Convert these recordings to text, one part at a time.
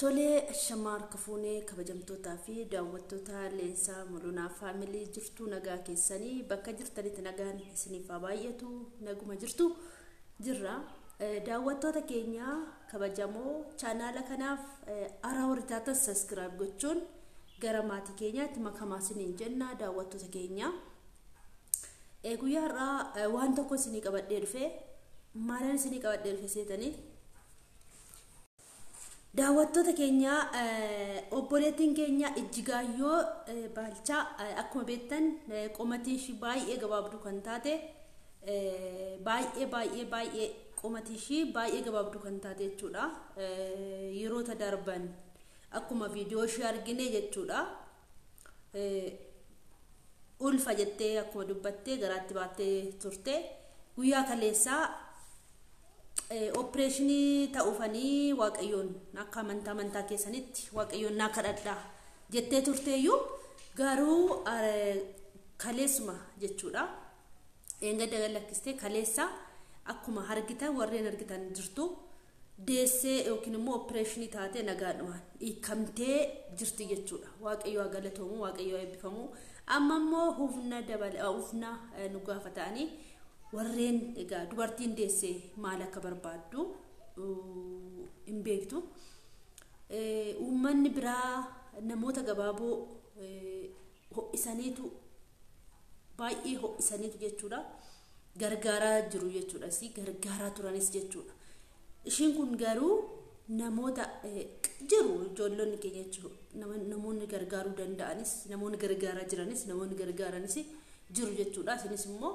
Tolee, ashamaa harka fuunee kabajamtootaa fi daawwattoota Leensaa Mul'unaa Faamilii jirtu nagaa keessanii bakka jirtanitti nagaan isiniif haa baay'atu naguma jirtu jirra. Daawwattoota keenya kabajamoo chaanaala kanaaf haaraa warri taatan sabiskiraayib gochuun gara maatii keenyaatti makamaa isiniin jenna daawwattoota keenya. Guyyaa har'aa waan tokko isinii qabadhee dhufe maalan isinii qabadhee dhufe seetanii daawwattoota keenya obboleettiin keenya Ijjigaayyoo Baalchaa akkuma beektan qomatii ishii baay'ee gabaabduu kan taate baay'ee baay'ee baay'ee qomatii ishii baay'ee gabaabduu kan taate jechuudha. Yeroota darban akkuma viidiyoo ishii argine jechuudha. Ulfa jettee akkuma dubbattee garaatti baattee turte guyyaa kaleessaa opereeshinii ta'uufanii waaqayyoon akka amantaa amantaa keessanitti waaqayyoon naa kadhadhaa jettee turteeyyuu garuu kaleessuma jechuudha. Eengadda lakkistee kaleessa akkuma argitan warreen argitan jirtu deessee yookiin immoo opereeshinii taatee nagaadhumaan hiikamtee jirti jechuudha. Waaqayyo haa galatoomu, waaqayyo haa eebbifamu. Amma immoo humna dabala humna nu gaafatanii warreen egaa dubartiin deessee maal akka barbaaddu hin beektu. Uummanni biraa namoota gabaaboo ho'isaniitu baay'ee ho'isaniitu jechuudha. Gargaaraa jiru jechuudha. Si gargaaraa turanis jechuudha. Ishiin kun garuu namoota jiru ijoollonni keenya jechuudha. Namoonni gargaaruu danda'anis, namoonni gargaaraa jiranis, namoonni gargaaranis jiru jechuudha. Isinis immoo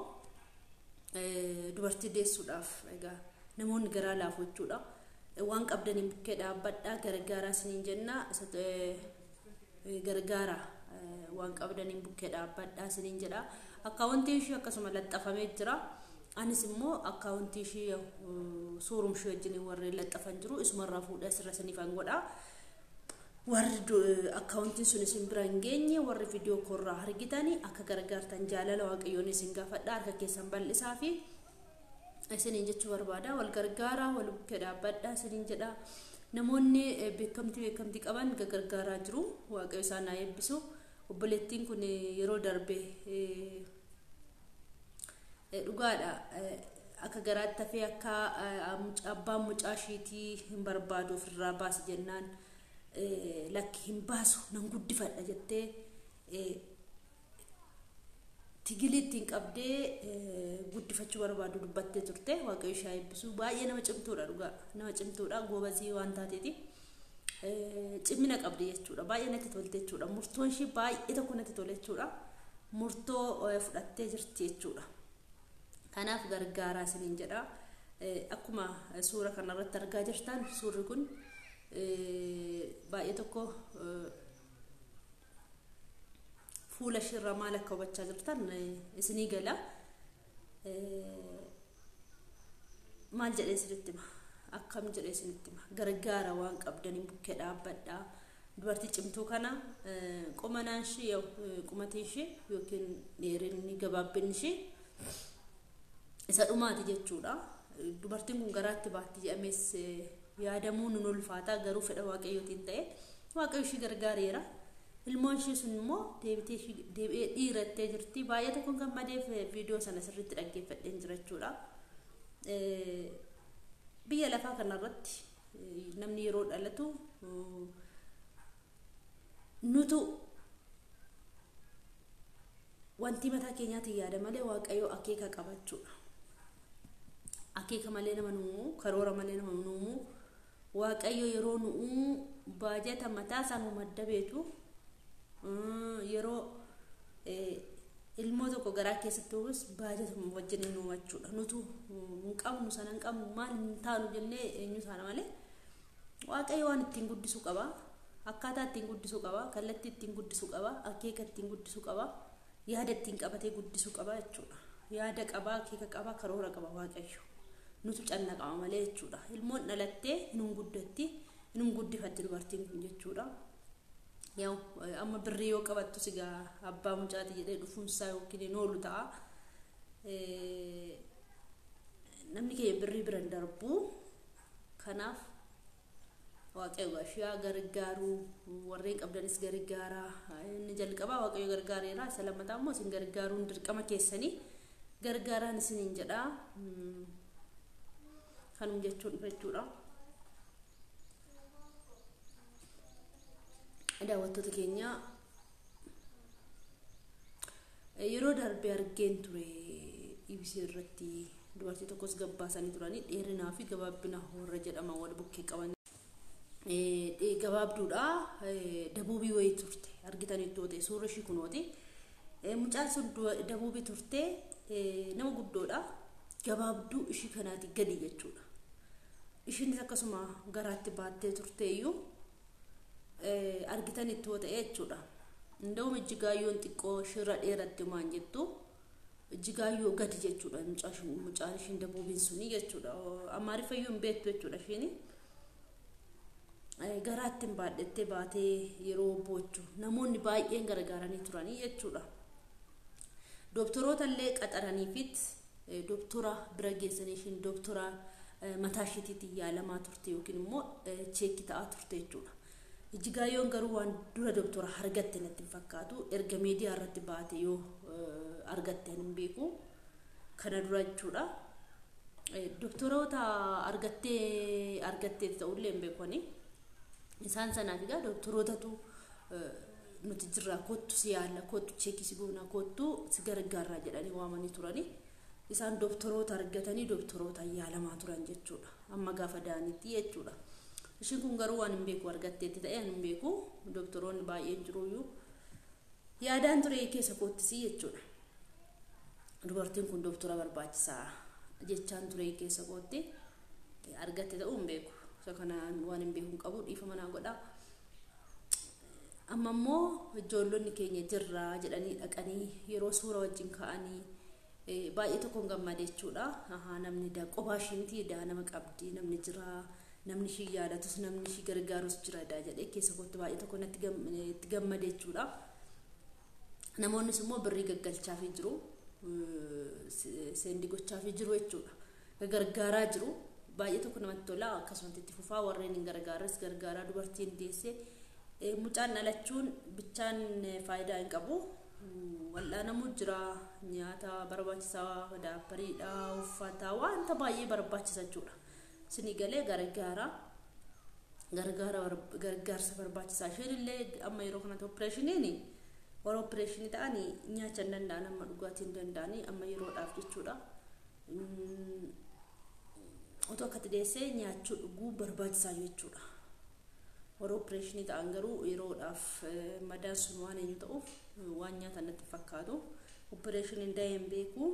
dubartii deessuudhaaf egaa namoonni garaa laafu jechuudha. Waan qabdaniin bukkee dhaabbadhaa gargaaraa isiniin jenna. Gargaaraa waan qabdaniin bukkee dhaabbadhaa isiniin jedha. Akkaawuntii ishii akkasuma laxxafamee jira. Anis immoo akkaawuntii ishii suurum ishii wajjin warreen laxxafan jiru isumarraa fuudhee asirra isiniifan godha. Warri akkaawuntiin sun isin bira hin geenye warri viidiyoo koorraa argitanii akka gargaartan jaalala waaqayyoon isin gaafadha harka keessan bal'isaa fi isiniin jechuu barbaada. Wal gargaaraa wal bukkee dhaabbadhaa isiniin jedha. Namoonni beekamtii qaban gargaaraa jiru. Waaqayyo isaan haa eebbisu. Obboleettiin kun yeroo darbe dhugaadha. Akka garaatti hafee akka abbaan mucaa ishiitii hin barbaadu ofirraa baasi jennaan lakki hin baasu nan guddifadha jettee tigilii ittiin qabdee guddifachuu barbaadu dubbattee turte. Waaqayyo ishee haa eebbisu. Baay'ee nama cimtuudha dhugaa. Nama cimtuudha goobazii waan taateeti. Cimina qabdi jechuudha. Baay'ee natti tolte jechuudha. Murtoon ishee baay'ee tokko natti tole jechuudha. Murtoo fudhattee jirti jechuudha. Kanaaf gargaaraa isiniin jedha. Akkuma suura kanarratti argaa jirtan suurri kun baay'ee tokko fuula isheerraa maal akka hubachaa jirtan isinii gala. Maal jedhee isinitti hima? Akkam jedhee isinitti hima? Gargaara waan qabdaniin bukkee dhaabbadhaa. Dubartii cimtuu kana qomanaan ishee qumatii ishee yookiin dheerinni gabaabbinni ishee isa dhumaati jechuudha. Dubartiin kun garaatti baatti jedhamees yaadamuu nun ulfaata garuu fedha waaqayyootiin ta'e waaqayyo ishee gargaareera. Ilmoon ishee sun immoo deebi'ee dhiirattee jirti. Baay'ee tokkoon gammadeef viidiyoo sana sirriitti dhaggeeffadheen jira jechuudha. Biyya lafaa kanarratti namni yeroo dhalatu nutu wanti mataa keenyaatiin yaada malee waaqayyo akeeka qabachuudha. Akeeka malee nama nuumu, karoora malee nama nuumu, waaqayyo yeroo nu'uu baajata mataa isaa nu maddabeetu yeroo ilmoo tokko garaa keessatti uwwis baajatuma wajjin nu hubachuudha. Nutu hin qabnu sana hin qabnu maal hin taanu jennee eenyu sana malee waaqayyo waan ittiin guddisuu qaba. Akkaataa ittiin guddisuu qaba. Kallattii ittiin guddisuu qaba. Akeeka ittiin guddisuu qaba. Yaada ittiin qabatee guddisuu qaba jechuudha. Yaada qaba, akeeka qaba, karoora qaba waaqayyo. Nutu cannaqama malee jechuudha. Ilmoon dhalattee hinum guddatti, hinum guddifatti dubartiin kun jechuudha. Yaa'u amma birrii yoo qabattu sigaa abbaa mucaati jedhee dhufuunsaa yookiin hin oolu ta'a. Namni keenya birrii bira hin darbu. Kanaaf Waaqayyo ishee gargaaruu, warreen qabdanis gargaaraa. Inni jalqabaa Waaqayyo gargaareera, isa lammataa immoo isin gargaaruun dirqama keessanii, gargaaraan isiniin jedha. Kanum jechuun dhufe jechuudha. Daawwattoota keenya, yeroo darbe argeen ture ibsi irratti dubartii tokkos gabbaasanii turanii, dheerinaa fi gabaabbina warra jedhaman wal bukkee qaban. Gabaabduudha, dabuubii wayii turte, argitanitti ta'e suurri ishii kunooti. Mucaan sun dabuubii turte, nama guddoodha. Gabaabduu ishii kanaati gadi jechuudha. Ishiinis akkasuma garaatti baattee turteeyyuu argitanitti ta'e jechuudha. Inda'uum ijjigaayyoon xiqqoo shirra dheeratti maan jettu, ijjigaayyoo gadi jechuudha mucaan ishiin dabuubiin suni jechuudha. Amaariffayyuu hin beektu jechuudha ishiin. Garaatti hin baadhattee baatee yeroo boochu namoonni baay'een gargaaranii turanii jechuudha. Doktoroota illee qaxaraniifit doktora bira geessanii ishiin doktora mataa isheetiitiin yaalamaa turte yookiin immoo check ta'aa turte jechuudha. Ijjigaayyoon garuu waan dura doktora argatte natti hin fakkaatu. Erga miidiyaa irratti baate yoo argatte hin beeku. Kana dura jechuudha. Doktoroota argattee ta'ullee hin beeku. Isaan sanaaf egaa doktorootatu nuti jirra, kottu si yaalla, kottu check si goona, kottu si gargaarraa jedhanii waamanii turanii. Isaan doktoroota argatanii doktoroota yaalamaa turan jechuudha. Amma gaafa da'anitti jechuudha. Ishiin kun garuu waan hin beeku, argatteetti ta'e hin beeku. Doktoroonni baay'een jiruyyuu yaadaan ture keessa koottisii jechuudha. Dubartiin kun doktora barbaachisaa jechaan ture keessa kootti, argatte ta'uu hin beeku. Isa kana waan hin beeku hin qabu, dhiifama naa godhaa. Amma immoo ijoollonni keenya jirra jedhanii dhaqanii yeroo suura wajjin ka'anii baay'ee tokkoon gammade jechuudha. Namni qophaa ishii miti, daa nama qabdi, namni jira, namni ishii yaadatus, namni ishii gargaarus jira daa jedhee keessa kootti baay'ee tokko natti itti gammade jechuudha. Namoonnis immoo birrii gaggalchaafii jiru, send gochaafii jiru jechuudha. Gargaaraa jiru. Baay'ee tokko namatti tola, akkasumatti itti fufaa, warreen hin gargaarres gargaaraa. Dubartiin deessee mucaan dhalachuun bichaan faayidaa hin qabu. Wal'aanamuu jira, nyaata barbaachisaa, daappariidha, uffata, wanta baay'ee barbaachisa jechuudha. Isinii galee gargaara. Gargaara, gargaarsa barbaachisaa. Isheen illee amma yeroo kanatti opereeshiniin, warra opereeshinii ta'anii nyaacha hin danda'an, amma dhugaatii hin danda'anii amma yeroodhaaf jechuudha. Otoo akkatti deessee nyaachuu dhuguu barbaachisaa jechuudha. Warra opereeshinii ta'an garuu yeroodhaaf madaan sun waan eenyu ta'uuf waan nyaatan natti fakkaatu. Opereeshiniin da'ee hin beeku.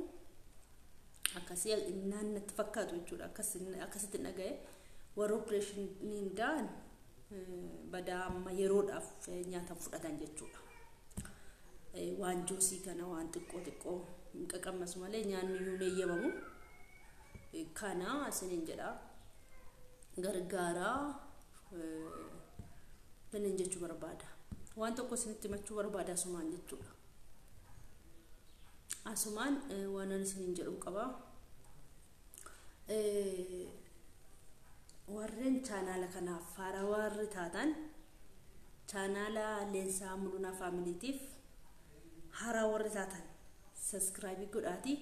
Akkasii naan natti fakkaatu jechuudha. Akkasitti dhaga'e, warra opereeshiniin da'an badaa amma yeroodhaaf nyaata fudhatan jechuudha. Waan juusii kana waan xiqqoo xiqqoo hin qaqammasu malee nyaanni iyyuu hin eeyyamamu. Kana isiniin jedha. Gargaaraa isiniin jechuu barbaada. Waan tokko isinitti himachuu barbaada asumaan jechuudha. Asumaan waan ani isiniin jedhu qaba. Warreen chaanaala kanaaf haaraa warri taatan, chaanaala Leensaa Mul'unaa Faamiliitiif haaraa warri taatan, subscribe godhaatii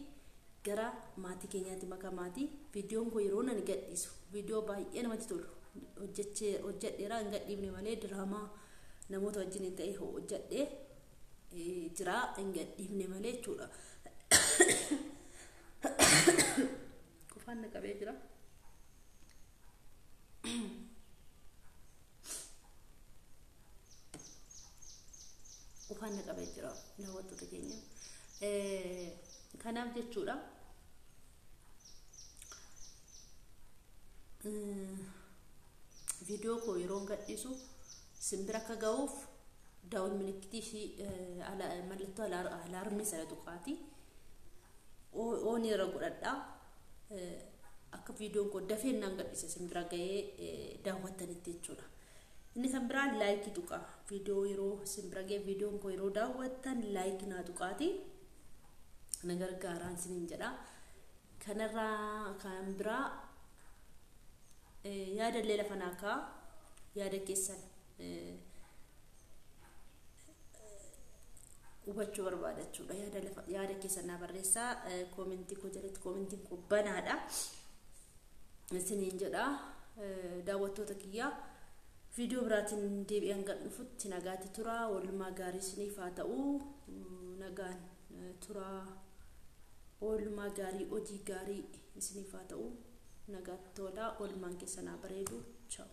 gara maatii keenyaatti makamaatii. Viidiyoon koo yeroo nani gadhiisu viidiyoo baay'ee namatti tolu hojjedheera, hin gadhiifne malee diraamaa namoota wajjin ta'e hojjedhee jira, hin gadhiifne malee jechuudha. Qofaan na qabee jira. Qofaan na qabee jira, daawwattoota keenya. Kanaaf jechuudha. Viidiyoo koo yeroo gadhiisu simbira akka ga'uuf daawwin milikitii ishii mallattoo alaarmii sana tuqaati. On irra godhadhaa. Akka viidiyoon koo dafee naan gadhiise simbira ga'ee daawwattanitti jechuudha. Inni kan biraan like tuqaa. Viidiyoo yeroo simbira ga'ee, viidiyoon koo yeroo daawwattan like naa tuqaati. Na gargaaraan isiniin jedha. Kanarraa kan biraa yaadallee lafa naa kaa'a. Yaada keessan hubachuu barbaada jechuudha. Yaada keessan naa barreessaa. Koomentii koo jalatti koomentiin koo banaadha. Isiniin jedha daawwattoota kiyyaa. Viidiyoo biraatiin deebi'an gad dhufutti nagaatti tura. Oolmaa gaarii isiniif haa ta'u. Nagaan tura. Oolmaa gaarii, hojii gaarii isiniif haa ta'u. Nagaatti tola. Oolmaan keessan haa bareedu. Ciao.